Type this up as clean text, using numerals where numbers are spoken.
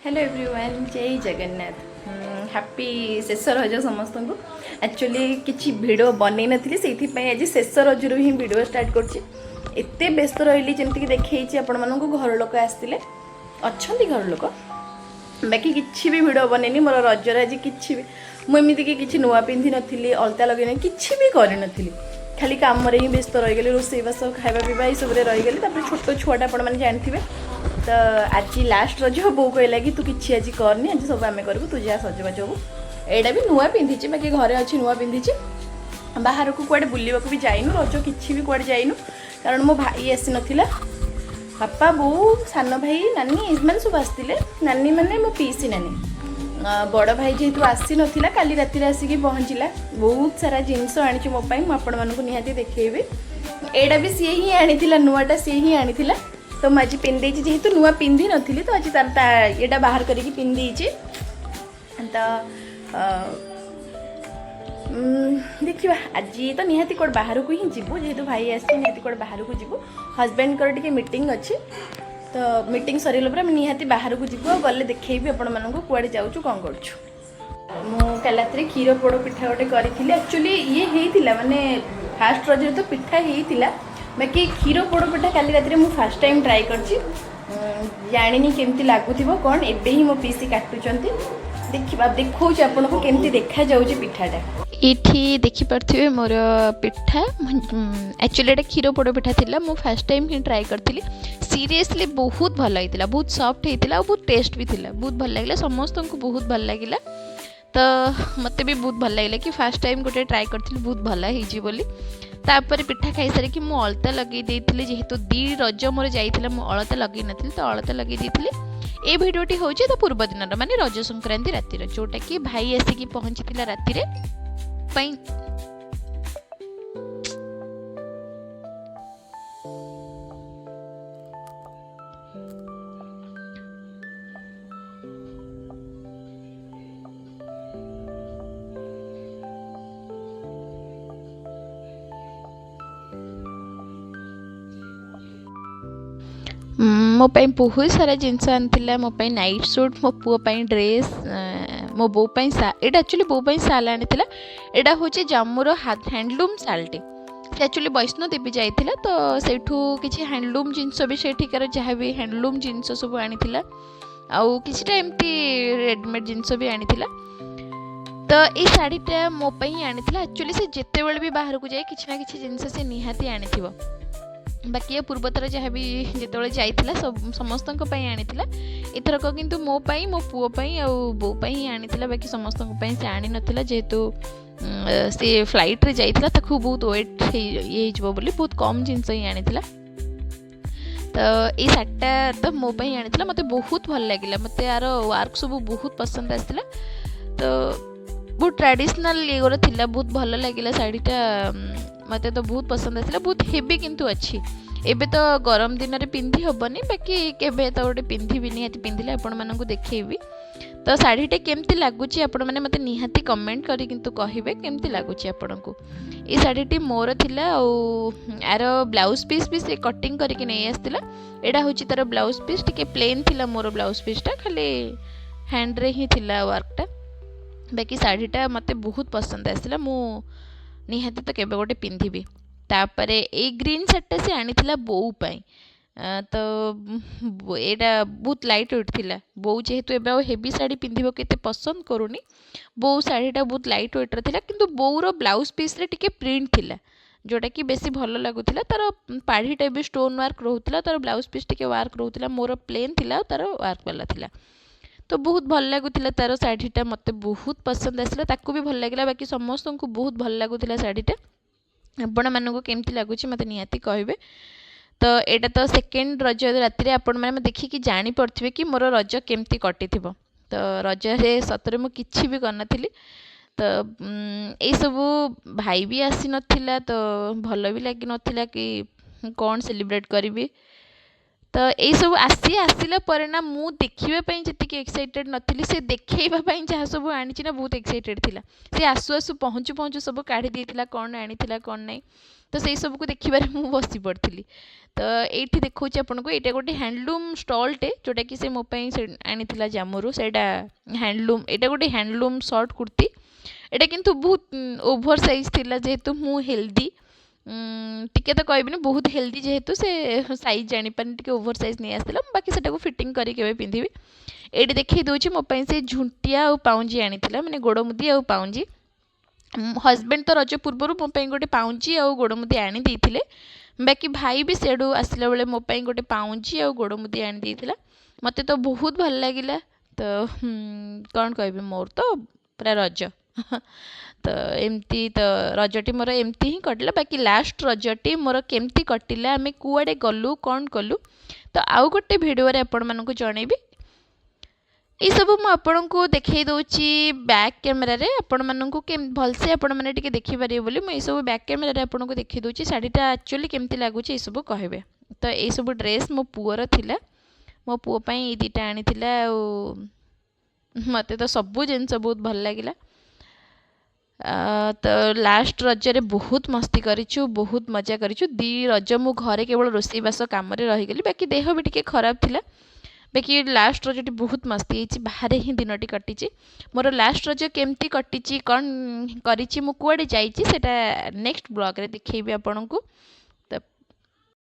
Hello everyone, ଜୟ Jagannath. Happy ଶେଷ ରଜ ସମସ୍ତଙ୍କୁ। Actually କିଛି ଭିଡ଼ିଓ ବନେଇ ନଥିଲି, ସେଇଥିପାଇଁ ଆଜି ଶେଷ ରଜରୁ ହିଁ ଭିଡ଼ିଓ ଷ୍ଟାର୍ଟ କରୁଛି। ଏତେ ବ୍ୟସ୍ତ ରହିଲି, ଯେମିତିକି ଦେଖେଇଛି ଆପଣମାନଙ୍କୁ, ଘର ଲୋକ ଆସିଥିଲେ, ଅଛନ୍ତି ଘର ଲୋକ, ବାକି କିଛି ବି ଭିଡ଼ିଓ ବନେଇନି ମୋର ରଜରେ ଆଜି। କିଛି ବି ମୁଁ ଏମିତିକି କିଛି ନୂଆ ପିନ୍ଧି ନଥିଲି, ଅଳତା ଲଗେଇନି, କିଛି ବି କରିନଥିଲି। ଖାଲି କାମରେ ହିଁ ବ୍ୟସ୍ତ ରହିଗଲି, ରୋଷେଇବାସ, ଖାଇବା ପିଇବା, ଏଇସବୁରେ ରହିଗଲି। ତାପରେ ଛୋଟ ଛୁଆଟା, ଆପଣମାନେ ଜାଣିଥିବେ ତ। ଆଜି ଲାଷ୍ଟ ରଜ, ବୋଉ କହିଲା କି ତୁ କିଛି ଆଜି କରନି, ଆଜି ସବୁ ଆମେ କରିବୁ, ତୁ ଯାହା ସଜବାଜ ହବୁ। ଏଇଟା ବି ନୂଆ ପିନ୍ଧିଛି, ବାକି ଘରେ ଅଛି, ନୂଆ ପିନ୍ଧିଛି। ବାହାରକୁ କୁଆଡ଼େ ବୁଲିବାକୁ ବି ଯାଇନୁ, ରଜ କିଛି ବି କୁଆଡ଼େ ଯାଇନୁ, କାରଣ ମୋ ଭାଇ ଆସିନଥିଲା। ବାପା, ବୋଉ, ସାନ ଭାଇ, ନାନୀ ଏମାନେ ସବୁ ଆସିଥିଲେ। ନାନୀ ମାନେ ମୋ ପିଇସି ନାନୀ। ବଡ଼ ଭାଇ ଯେହେତୁ ଆସିନଥିଲା, କାଲି ରାତିରେ ଆସିକି ପହଞ୍ଚିଲା। ବହୁତ ସାରା ଜିନିଷ ଆଣିଛି ମୋ ପାଇଁ, ମୁଁ ଆପଣମାନଙ୍କୁ ନିହାତି ଦେଖେଇବି। ଏଇଟା ବି ସିଏ ହିଁ ଆଣିଥିଲା, ନୂଆଟା ସିଏ ହିଁ ଆଣିଥିଲା। ତ ମୁଁ ଆଜି ପିନ୍ଧିଦେଇଛି, ଯେହେତୁ ନୂଆ ପିନ୍ଧି ନଥିଲି, ତ ଆଜି ତାର ତା ଇଏଟା ବାହାର କରିକି ପିନ୍ଧିଦେଇଛି। ତ ଦେଖିବା, ଆଜି ତ ନିହାତି କୁଆଡ଼େ ବାହାରକୁ ହିଁ ଯିବୁ। ଯେହେତୁ ଭାଇ ଆସିଛି, ନିହାତି କୁଆଡ଼େ ବାହାରକୁ ଯିବୁ। ହଜବେଣ୍ଡଙ୍କର ଟିକେ ମିଟିଂ ଅଛି, ତ ମିଟିଂ ସରିଗଲା ପରେ ଆମେ ନିହାତି ବାହାରକୁ ଯିବୁ। ଆଉ ଗଲେ ଦେଖେଇବି ଆପଣମାନଙ୍କୁ କୁଆଡ଼େ ଯାଉଛୁ, କ'ଣ କରୁଛୁ। ମୁଁ କାଲି ରାତିରେ କ୍ଷୀର ପୋଡ଼ ପିଠା ଗୋଟେ କରିଥିଲି। ଆକ୍ଚୁଆଲି ଇଏ ହେଇଥିଲା, ମାନେ ଫାଷ୍ଟ ରଜରେ ତ ପିଠା ହେଇଥିଲା, ବାକି କ୍ଷୀର ପୋଡ଼ ପିଠା କାଲି ରାତିରେ ମୁଁ ଫାଷ୍ଟ ଟାଇମ୍ ଟ୍ରାଏ କରିଛି। ଜାଣିନି କେମିତି ଲାଗୁଥିବ କ'ଣ। ଏବେ ହିଁ ମୋ ପିସି କାଟୁଛନ୍ତି, ଦେଖିବା, ଦେଖାଉଛି ଆପଣଙ୍କୁ କେମିତି ଦେଖାଯାଉଛି ପିଠାଟା। ଏଇଠି ଦେଖିପାରୁଥିବେ ମୋର ପିଠା। ଆକ୍ଚୁଆଲି ଏଇଟା କ୍ଷୀର ପୋଡ଼ ପିଠା ଥିଲା। ମୁଁ ଫାଷ୍ଟ ଟାଇମ୍ ହିଁ ଟ୍ରାଏ କରିଥିଲି। ସିରିୟସଲି ବହୁତ ଭଲ ହେଇଥିଲା, ବହୁତ ସଫ୍ଟ ହେଇଥିଲା ଆଉ ବହୁତ ଟେଷ୍ଟ ବି ଥିଲା। ବହୁତ ଭଲ ଲାଗିଲା, ସମସ୍ତଙ୍କୁ ବହୁତ ଭଲ ଲାଗିଲା। ତ ମୋତେ ବି ବହୁତ ଭଲ ଲାଗିଲା କି ଫାଷ୍ଟ ଟାଇମ୍ ଗୋଟେ ଟ୍ରାଏ କରିଥିଲି, ବହୁତ ଭଲ ହେଇଛି ବୋଲି। ତାପରେ ପିଠା ଖାଇସାରିକି ମୁଁ ଅଳତା ଲଗେଇ ଦେଇଥିଲି। ଯେହେତୁ ଦୁଇ ରଜ ମୋର ଯାଇଥିଲା, ମୁଁ ଅଳତା ଲଗେଇ ନଥିଲି, ତ ଅଳତା ଲଗେଇ ଦେଇଥିଲି। ଏ ଭିଡ଼ିଓଟି ହେଉଛି ତା ପୂର୍ବ ଦିନର, ମାନେ ରଜ ସଂକ୍ରାନ୍ତି ରାତିର, ଯେଉଁଟାକି ଭାଇ ଆସିକି ପହଞ୍ଚିଥିଲା ରାତିରେ ପାଇଁ। ମୋ ପାଇଁ ବହୁତ ସାରା ଜିନିଷ ଆଣିଥିଲା। ମୋ ପାଇଁ ନାଇଟ୍ ସୁଟ୍, ମୋ ପୁଅ ପାଇଁ ଡ୍ରେସ୍, ମୋ ବୋଉ ପାଇଁ ଏଇଟା ଆକ୍ଚୁଆଲି ବୋଉ ପାଇଁ ଶାଲ୍ ଆଣିଥିଲା। ଏଇଟା ହେଉଛି ଜାମ୍ମୁର ହ୍ୟାଣ୍ଡଲୁମ୍ ଶାଲ୍ଟେ। ସେ ଆକ୍ଚୁଆଲି ବୈଷ୍ଣୋ ଦେବୀ ଯାଇଥିଲା, ତ ସେଇଠୁ କିଛି ହ୍ୟାଣ୍ଡଲୁମ୍ ଜିନିଷ ବି, ସେଇଠିକାର ଯାହା ବି ହ୍ୟାଣ୍ଡଲୁମ୍ ଜିନିଷ ସବୁ ଆଣିଥିଲା ଆଉ କିଛିଟା ଏମିତି ରେଡ଼ିମେଡ଼୍ ଜିନିଷ ବି ଆଣିଥିଲା। ତ ଏଇ ଶାଢ଼ୀଟା ମୋ ପାଇଁ ହିଁ ଆଣିଥିଲା। ଆକ୍ଚୁଆଲି ସେ ଯେତେବେଳେ ବି ବାହାରକୁ ଯାଏ, କିଛି ନା କିଛି ଜିନିଷ ସେ ନିହାତି ଆଣିଥିବ। ବାକି ଏ ପୂର୍ବଥର ଯାହା ବି ଯେତେବେଳେ ଯାଇଥିଲା, ସବୁ ସମସ୍ତଙ୍କ ପାଇଁ ଆଣିଥିଲା। ଏଥରକ କିନ୍ତୁ ମୋ ପାଇଁ, ମୋ ପୁଅ ପାଇଁ ଆଉ ବୋଉ ପାଇଁ ହିଁ ଆଣିଥିଲା। ବାକି ସମସ୍ତଙ୍କ ପାଇଁ ସେ ଆଣିନଥିଲା, ଯେହେତୁ ସେ ଫ୍ଲାଇଟ୍ରେ ଯାଇଥିଲା, ତାକୁ ବହୁତ ୱେଟ୍ ହେଇ ଇଏ ହେଇଯିବ ବୋଲି ବହୁତ କମ୍ ଜିନିଷ ହିଁ ଆଣିଥିଲା। ତ ଏଇ ଶାଢ଼ୀଟା ତ ମୋ ପାଇଁ ଆଣିଥିଲା, ମୋତେ ବହୁତ ଭଲ ଲାଗିଲା। ମୋତେ ଆର ୱାର୍କ ସବୁ ବହୁତ ପସନ୍ଦ ଆସିଥିଲା। ତ ବହୁତ ଟ୍ରାଡ଼ିସନାଲ୍ ଇଏ ଥିଲା, ବହୁତ ଭଲ ଲାଗିଲା ଶାଢ଼ୀଟା। ମୋତେ ତ ବହୁତ ପସନ୍ଦ ଆସିଲା। ବହୁତ ହେଭି କିନ୍ତୁ ଅଛି। ଏବେ ତ ଗରମ ଦିନରେ ପିନ୍ଧି ହେବନି, ବାକି କେବେ ତ ଗୋଟେ ପିନ୍ଧିବି, ନିହାତି ପିନ୍ଧିଲେ ଆପଣମାନଙ୍କୁ ଦେଖେଇବି। ତ ଶାଢ଼ୀଟା କେମିତି ଲାଗୁଛି, ଆପଣମାନେ ମୋତେ ନିହାତି କମେଣ୍ଟ କରି କିନ୍ତୁ କହିବେ କେମିତି ଲାଗୁଛି ଆପଣଙ୍କୁ। ଏଇ ଶାଢ଼ୀଟି ମୋର ଥିଲା ଆଉ ଆର ବ୍ଲାଉଜ୍ ପିସ୍ ବି ସେ କଟିଂ କରିକି ନେଇ ଆସିଥିଲା। ଏଇଟା ହେଉଛି ତାର ବ୍ଲାଉଜ୍ ପିସ୍। ଟିକେ ପ୍ଲେନ୍ ଥିଲା ମୋର ବ୍ଲାଉଜ୍ ପିସ୍ଟା, ଖାଲି ହ୍ୟାଣ୍ଡରେ ହିଁ ଥିଲା ୱାର୍କଟା। ବାକି ଶାଢ଼ୀଟା ମୋତେ ବହୁତ ପସନ୍ଦ ଆସିଲା, ମୁଁ ନିହାତି ତ କେବେ ଗୋଟେ ପିନ୍ଧିବି। ତାପରେ ଏଇ ଗ୍ରୀନ୍ ଶାଢ଼ୀଟା ସେ ଆଣିଥିଲା ବୋଉ ପାଇଁ। ତ ଏଇଟା ବହୁତ ଲାଇଟ୍ ୱେଟ୍ ଥିଲା। ବୋଉ ଯେହେତୁ ଏବେ ଆଉ ହେଭି ଶାଢ଼ୀ ପିନ୍ଧିବାକୁ ଏତେ ପସନ୍ଦ କରୁନି, ବୋଉ ଶାଢ଼ୀଟା ବହୁତ ଲାଇଟ୍ ୱେଟ୍ର ଥିଲା। କିନ୍ତୁ ବୋଉର ବ୍ଲାଉଜ୍ ପିସ୍ରେ ଟିକେ ପ୍ରିଣ୍ଟ ଥିଲା, ଯେଉଁଟାକି ବେଶୀ ଭଲ ଲାଗୁଥିଲା। ତାର ପାଢ଼ୀଟା ବି ଷ୍ଟୋନ୍ ୱାର୍କ ରହୁଥିଲା, ତାର ବ୍ଲାଉଜ୍ ପିସ୍ ଟିକେ ୱାର୍କ ରହୁଥିଲା। ମୋର ପ୍ଲେନ୍ ଥିଲା ଆଉ ତାର ୱାର୍କ ବାଲା ଥିଲା। ତ ବହୁତ ଭଲ ଲାଗୁଥିଲା ତାର ଶାଢ଼ୀଟା, ମୋତେ ବହୁତ ପସନ୍ଦ ଆସିଲା, ତାକୁ ବି ଭଲ ଲାଗିଲା, ବାକି ସମସ୍ତଙ୍କୁ ବହୁତ ଭଲ ଲାଗୁଥିଲା ଶାଢ଼ୀଟା। ଆପଣମାନଙ୍କୁ କେମିତି ଲାଗୁଛି, ମୋତେ ନିହାତି କହିବେ। ତ ଏଇଟା ତ ସେକେଣ୍ଡ ରଜ ରାତିରେ। ଆପଣମାନେ ଦେଖିକି ଜାଣିପାରୁଥିବେ କି ମୋର ରଜ କେମିତି କଟିଥିବ। ତ ରଜରେ ସତରେ ମୁଁ କିଛି ବି କରିନଥିଲି। ତ ଏଇସବୁ, ଭାଇ ବି ଆସିନଥିଲା, ତ ଭଲ ବି ଲାଗିନଥିଲା କି କ'ଣ ସେଲିବ୍ରେଟ୍ କରିବି। ତ ତ ଏଇସବୁ ଆସିଲା ପରେ ନା, ମୁଁ ଦେଖିବା ପାଇଁ ଯେତିକି ଏକ୍ସାଇଟେଡ଼୍ ନଥିଲି, ସେ ଦେଖେଇବା ପାଇଁ ଯାହା ସବୁ ଆଣିଛି ନା, ବହୁତ ଏକ୍ସାଇଟେଡ଼୍ ଥିଲା। ସେ ଆସୁ ଆସୁ, ପହଞ୍ଚୁ ପହଞ୍ଚୁ ସବୁ କାଢ଼ି ଦେଇଥିଲା, କ'ଣ ଆଣିଥିଲା କ'ଣ ନାହିଁ। ତ ସେଇ ସବୁକୁ ଦେଖିବାରେ ମୁଁ ବସି ପଡ଼ିଥିଲି। ତ ଏଇଠି ଦେଖାଉଛି ଆପଣଙ୍କୁ, ଏଇଟା ଗୋଟେ ହ୍ୟାଣ୍ଡଲୁମ୍ ଷ୍ଟଲ୍ଟେ, ଯେଉଁଟାକି ସେ ମୋ ପାଇଁ ସେ ଆଣିଥିଲା ଜାମ୍ମୁରୁ। ସେଇଟା ହ୍ୟାଣ୍ଡଲୁମ୍, ଏଇଟା ଗୋଟେ ହ୍ୟାଣ୍ଡଲୁମ୍ ସର୍ଟ କୁର୍ତ୍ତି। ଏଇଟା କିନ୍ତୁ ବହୁତ ଓଭର ସାଇଜ୍ ଥିଲା, ଯେହେତୁ ମୁଁ ହେଲ୍ଦି ଟିକେ ତ କହିବିନି, ବହୁତ ହେଲ୍ଦି। ଯେହେତୁ ସେ ସାଇଜ୍ ଜାଣିପାରିନି, ଟିକେ ଓଭର ସାଇଜ୍ ନେଇ ଆସିଥିଲା। ମୁଁ ବାକି ସେଟାକୁ ଫିଟିଂ କରି କେବେ ପିନ୍ଧିବି। ଏଇଠି ଦେଖେଇ ଦେଉଛି, ମୋ ପାଇଁ ସେ ଝୁଣ୍ଟିଆ ଆଉ ପାଉଁଜି ଆଣିଥିଲା, ମାନେ ଗୋଡ଼ ମୁଦି ଆଉ ପାଉଁଜି। ହଜବେଣ୍ଡ ତ ରଜ ପୂର୍ବରୁ ମୋ ପାଇଁ ଗୋଟେ ପାଉଁଜି ଆଉ ଗୋଡ଼ ମୁଦି ଆଣି ଦେଇଥିଲେ। ବାକି ଭାଇ ବି ସିଆଡ଼ୁ ଆସିଲା ବେଳେ ମୋ ପାଇଁ ଗୋଟେ ପାଉଁଜି ଆଉ ଗୋଡ଼ ମୁଦି ଆଣି ଦେଇଥିଲା। ମୋତେ ତ ବହୁତ ଭଲ ଲାଗିଲା। ତ କ'ଣ କହିବି, ମୋର ତ ପୁରା ରଜ ତ ଏମିତି, ତ ରଜଟି ମୋର ଏମିତି ହିଁ କଟିଲା। ବାକି ଲାଷ୍ଟ ରଜଟି ମୋର କେମିତି କଟିଲା, ଆମେ କୁଆଡ଼େ ଗଲୁ, କ'ଣ କଲୁ, ତ ଆଉ ଗୋଟେ ଭିଡ଼ିଓରେ ଆପଣମାନଙ୍କୁ ଜଣେଇବି। ଏଇସବୁ ମୁଁ ଆପଣଙ୍କୁ ଦେଖେଇ ଦେଉଛି ବ୍ୟାକ୍ କ୍ୟାମେରାରେ, ଆପଣମାନଙ୍କୁ ଭଲସେ ଆପଣମାନେ ଟିକେ ଦେଖିପାରିବେ ବୋଲି ମୁଁ ଏଇସବୁ ବ୍ୟାକ୍ କ୍ୟାମେରାରେ ଆପଣଙ୍କୁ ଦେଖେଇ ଦେଉଛି। ଶାଢ଼ୀଟା ଆକ୍ଚୁଆଲି କେମିତି ଲାଗୁଛି, ଏଇସବୁ କହିବେ। ତ ଏଇସବୁ ଡ୍ରେସ୍ ମୋ ପୁଅର ଥିଲା। ମୋ ପୁଅ ପାଇଁ ଏଇ ଦୁଇଟା ଆଣିଥିଲା। ଆଉ ମୋତେ ତ ସବୁ ଜିନିଷ ବହୁତ ଭଲ ଲାଗିଲା। ତ ଲାଷ୍ଟ ରଜରେ ବହୁତ ମସ୍ତି କରିଛୁ, ବହୁତ ମଜା କରିଛୁ। ଦୁଇ ରଜ ମୁଁ ଘରେ କେବଳ ରୋଷେଇବାସ କାମରେ ରହିଗଲି। ବାକି ଦେହ ବି ଟିକେ ଖରାପ ଥିଲା। ବାକି ଲାଷ୍ଟ ରଜଟି ବହୁତ ମସ୍ତି ହେଇଛି, ବାହାରେ ହିଁ ଦିନଟି କଟିଛି ମୋର। ଲାଷ୍ଟ ରଜ କେମିତି କଟିଛି, କ'ଣ କରିଛି, ମୁଁ କୁଆଡ଼େ ଯାଇଛି, ସେଇଟା ନେକ୍ସଟ ବ୍ଲଗ୍ରେ ଦେଖେଇବି ଆପଣଙ୍କୁ।